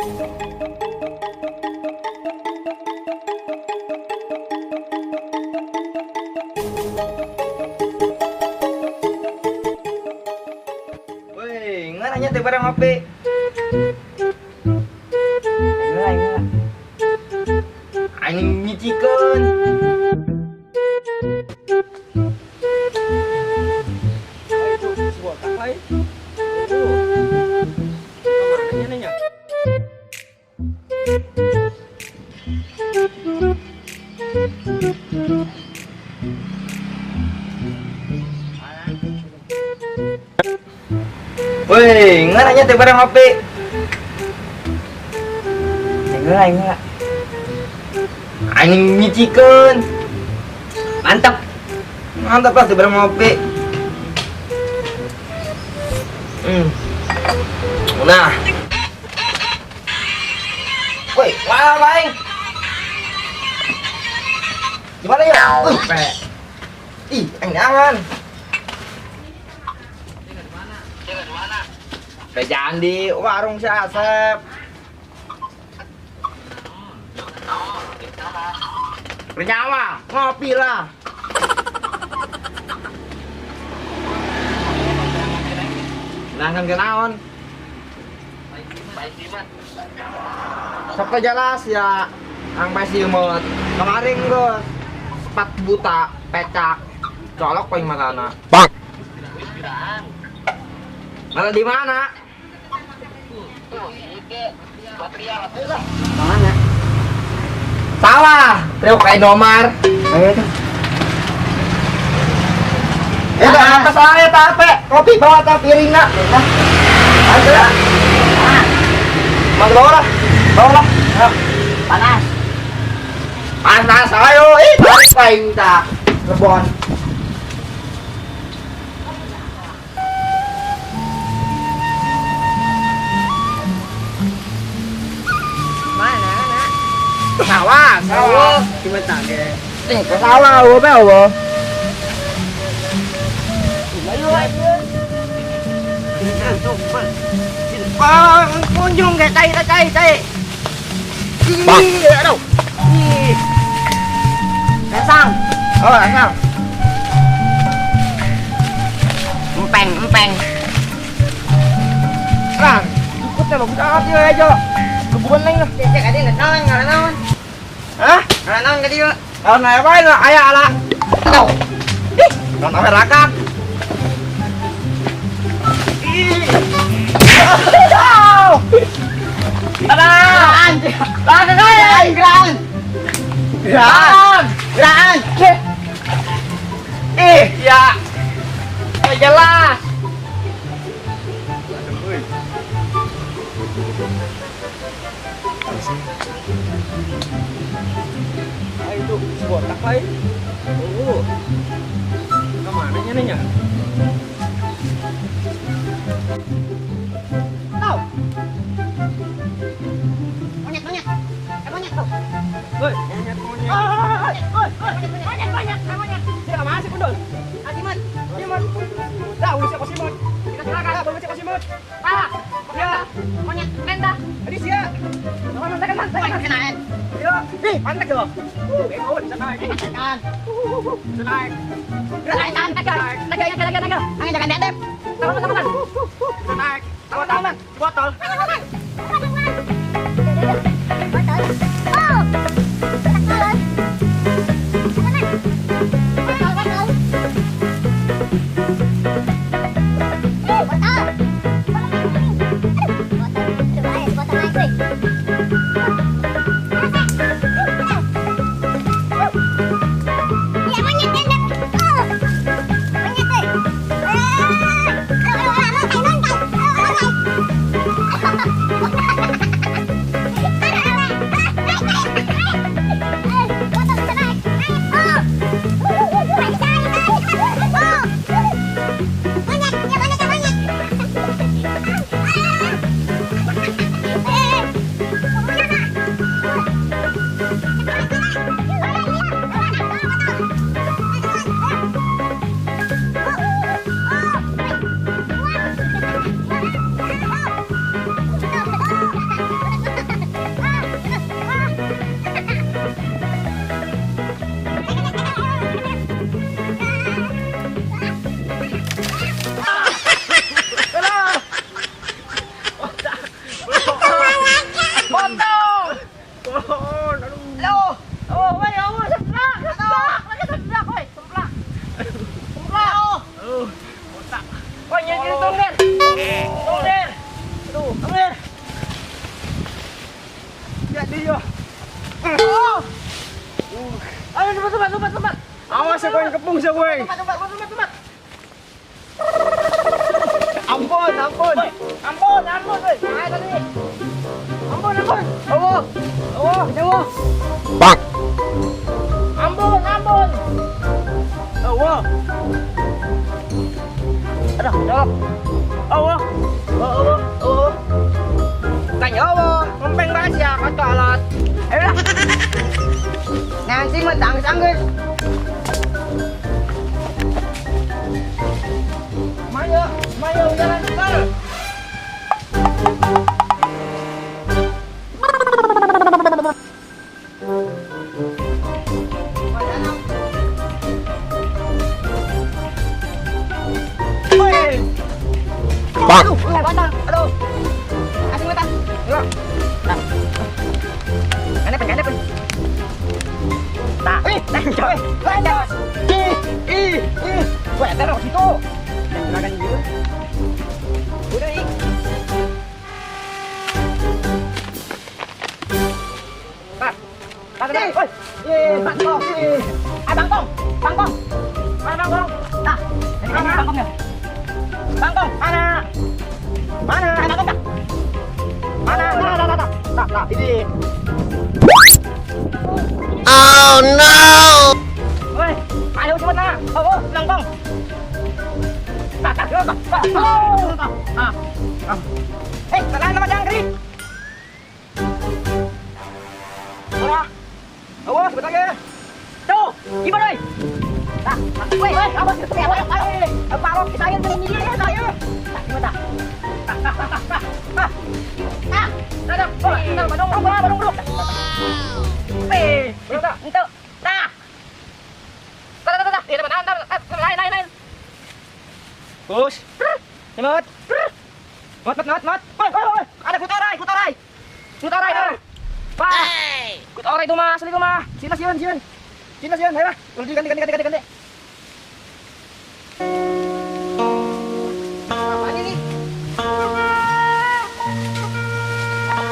Woi, ngaranya teh barang ngopi. Ayo, ayo. Aing nyicikeun. Ayo tuh, si botak lain. Oh. Kemana nya nya? Woi, ngaranya teh barang ngopi. Ayo, ayo. Aing nyicikeun. Mantap. Mantap lah teh barang ngopi. Nah. Woi, wah, aing. Gimana ya? Wih, pe. Ih, aing jangan. Bejaan di warung si Asep. Bernyawa, ngopi lah. Nangan ke naon? Sok jelas ya, ang pasti umut. Kemarin gua sepat buta, pecak, colok paling matana. Bang. Malah di mana? Mana? Salah, Priok kayak nomar. Ayo tuh. Eh, atas aja tape, kopi bawa ta piringna. Ayo lah. Mang bawa lah. Bawa lah. Ayo. Panas. Panas ayo, ih, tarik aing ta. Lebon. Mana, nak? Sawah, sawah. Cuma tage. Eh, ke sawah eueuh be eueuh. Ayo, ayo. Ah, kunjung ke tai tai tai. Ih, aduh. Ih. Lesang. Oh, asal. Empeng, empeng. Rang, ikutnya bagus amat ya aja. Kebukan neng lah. Cek aja nggak naon, nggak naon. Hah? Nggak naon ke dia. Tahun apa ini? Ayah ala. Aduh. Ih, tahun apa rakak? Ih. Geraan. Geraan, geraan. Geraan. Geraan. Ih, ya. Nggak jelas. Ayo tuh, si botak lain. Oh. Kemana nya nya? Tau. Monyet, monyet. Eh, monyet tuh. Woi, monyet, monyet. Monyet, monyet, monyet. Dia kemana sih, Pundul? Ah, Simon. Simon. Dah, udah siapa Simon? Kita silakan. Dah, baru siapa Simon? Ah, Ya. monyet, menda. Tadi sia. Tekan, tekan, tekan. Kenaan. Ayo. Ih, pantek loh. Mau bisa naik. Tekan. Bisa naik. Tekan, tekan. Tekan, tekan, tekan. Angin jangan diadep. Tangan, tangan. Bisa naik. Tangan, tangan. Di botol. Ha ha ha! Enggak dia. Ayo cepat. Awas ya kowe kepung sih kowe. Cepat. Ampun. Ampun. Ayo tadi. Ampun. Oh, jauh. Bang. Ampun. Oh. Aduh, jauh. Oh. Tanya apa? Ngempeng banget ya, kocolot. Ayo lah. Nanti mau tangis-tangis. Mayo jalan cepat. Bang. Aduh. Asing mata. Enggak. Nah. Aneh pen. Nah, ih. Wah, taruh situ. Silakan gitu. Udah, ih. Pak. Oi. Bangkong. Bangkong. Mana bangkong? Nah, ini bangkongnya. Bangkong, mana? Mana? Bangkong tak? Mana? Nah, ini. Oh no. Oi, ayo cepat nah. Oh, bangkong. Tak. Ah. Eh, tahan sama jangkrik. Mana? Awas, sebentar ya. Tuh, gimana, oi? Nah, woi, awas, parok, saya ini saya. Nah, gimana? Nah, badung, bro. Weh, nah. Tak. Lain. Push. Cepat. Mat. Oi. Ada kutorai. Kutorai. Pak. Kutorai itu mah, asli itu mah. Sini siun. Ayo lah. Ganti. Apaan ini?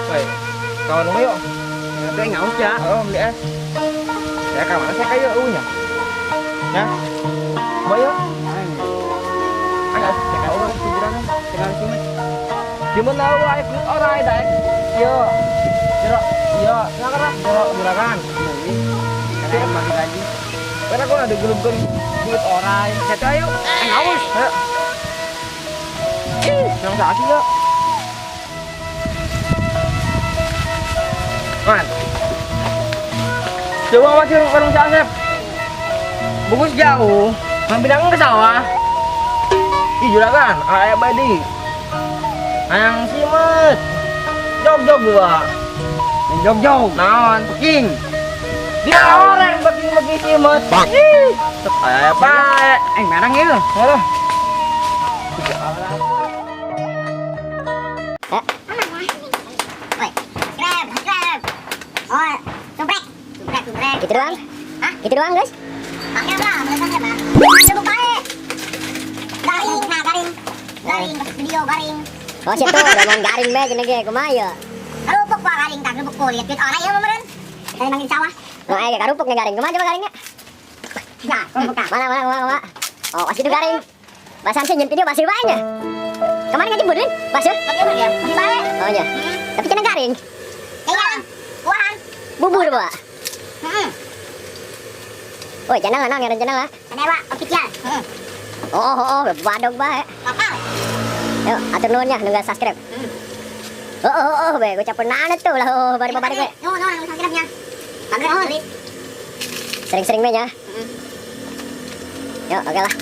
Woi, kawan lu yuk. Nanti ngaus ya. Oh, beli es. Ya kawan saya kayak eunya. Ya. Mau yuk. Ayo, cek orang kuburan. Tinggal sini. Gimana wae kulit orai daek. Yo. Jero. Yo, silakan. Jero juragan. Karena pagi lagi. Karena gua ada gelubkan kulit orai. Satu ayo. Ngaus. Ayo. Ih, yang sakit yuk. Man. Coba awas warung si Asep. Bungkus jauh. Ngambil ke sawah. Ih juragan, aya badi. Ayang simet. Jog-jog gua. Jog-jog. Naon? Peking. Dia orang peking-peking simet. Ih, aya bae. Merang ieu. Alah. Grab. Oh, subrek. Gitu doang? Hah? Gitu doang, guys? Pakai lah, mereka siapa? Cukup baik. Garing, nah garing. Garing, video garing. Oh, situ ngomong garing bae cenah ge, kumaha ya? Karupuk pak garing, tak kerupuk kulit. Duit orang ya meureun. Dari manggil sawah. Nah, karupuk nih garing. Kumaha coba garingnya? Nah, kerupuk tah. Mana? Oh, pas itu garing. Basan sih nyen video basir bae nya. Kemarin ngajebur, Lin? Basir? Masih bae. Oh iya. Tapi cenah garing. Iya. Kuahan. Bubur, Pak. Heeh. Woi, channel lah, ngaran channel lah. Dewa official. Heeh. Oh, badog bae. Apa? Yuk, atur nuhun nya nunggu subscribe. Oh, be, gua capek nana tuh lah, oh, bari-bari be. No, nunggu subscribe-nya. Sering-sering be nya. Yuk, oke lah.